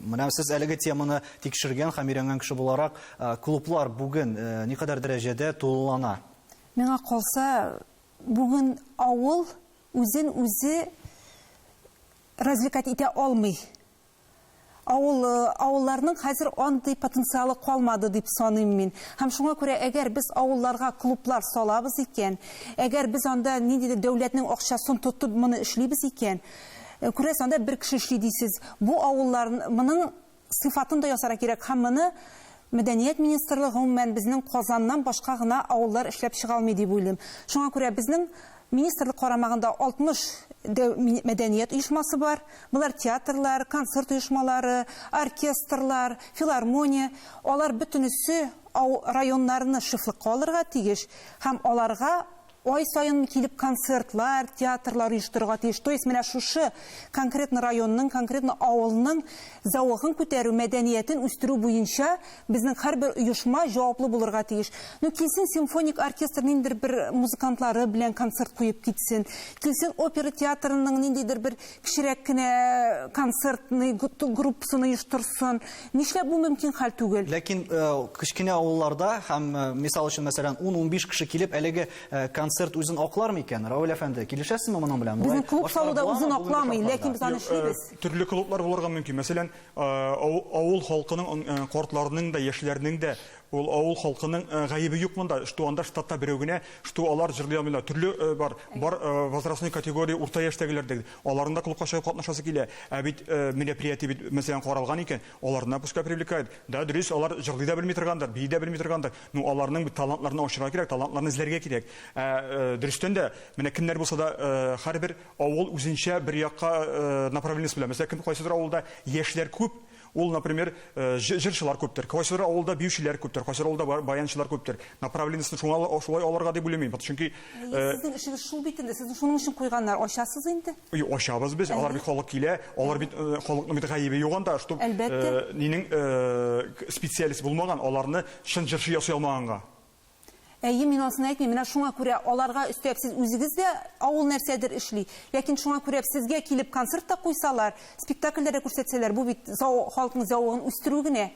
Менә сез әлеге теманы тикшергән һәм өйрәнгән кеше буларак, клублар бүген никадәр дәрәҗәдә тулылана? Миңа калса, бүген авыл үзен үзе развлекать итә алмый. Авыл, авылларның хәзер андый потенциалы калмады дип саныйм мин. Һәм шуңа күрә, әгәр без авылларга клублар салабыз икән, әгәр без анда ниндидер дәүләтнең акчасын тотып моны эшлибез икән, күрәсез, анда бер кеше эшли дисез, бу авыллар моның сыйфатын да ясарга кирәк һәм моны Мәдәният министрлыгы, гомумән, безнең Казаннан башка гына авыллар эшләп чыга алмый дип уйлыйм. Шуңа күрә безнең министрлык карамагында 60 дәү мәдәният оешмасы бар. Болар театрлар, концерт оешмалары, оркестрлар, филармония. Алар бөтенесе районнарны шефлыкка алырга тиеш һәм аларга Ай саен килеп концертлар, театрлар оештырырга тиеш. То есть менә шушы конкретно районның, конкретно авылның зәвыгын күтәрү, мәдәниятен үстерү буенча безнең һәрбер оешма җаваплы булырга тиеш. Ну, килсен симфоник оркестр ниндидер бер музыкантлары белән концерт куеп китсен. Килсен опера театрының ниндидер бер кечерәк кенә концертный группасын оештырсын. Нишләп бу мөмкин хәл түгел? Ләкин кечкенә авылларда һәм, мисал өчен, мәсәлән, ун-унбиш кеше килеп, әлеге концерт үзен аклар микән? Равил әфәнде, килешәсезме моның белән? Безнең клуб салу да үзен акламый, ләкин без аны эшлибез. Төрле клублар булырга мөмкин. Мәсәлән, авыл халкының, картларның да, яшьләрнең дә, ул авыл халкының гаебе юк монда, что анда штатта берәү генә, что алар җырлый алмыйлар. Төрле бар, бар возрастной категория урта яшьтәгеләр дә. Аларның да клубка чыгып катнашасы килә. Ә бит мероприятие бит, мәсәлән, каралган икән, аларны да пускай привлекают. Да, дөрес, алар җырлый да белми торгандыр, бии дә белми торгандыр. Ну, аларның бит талантларын ачырга кирәк, талантларын эзләргә кирәк. Ә дөрестән дә, менә кемнәр булса да, һәрбер авыл үзенчә бер якка направленность белән. Мәсәлән, кем кайсыдыр авылда яшьләр күп, Ул, например, җырчылар күптер, кайсыдыр авылда биючеләр күптер, кайсыдыр авылда баянчылар күптер. Направленностьны шуңа шулай алырга дип уйлыйм мин. Чөнки Сезнең эшегез шул бит инде, сезне шуның өчен куйганнар, ачасыз инде. Юк, ачабыз без, алар бит халык килә, алар бит халыкның бит гаебе юк анда, что нинең специалист булмаган, аларны чын җырчы ясый алмаганга. Әйе, мин анысын әйтмим. Менә шуңа күрә аларга өстәп сез үзегез дә авыл нәрсәдер эшли. Ләкин шуңа күрә сезгә килеп концерт та куйсалар, спектакльләр дә күрсәтсәләр, бу бит халыкның зәвыгын үстерү генә.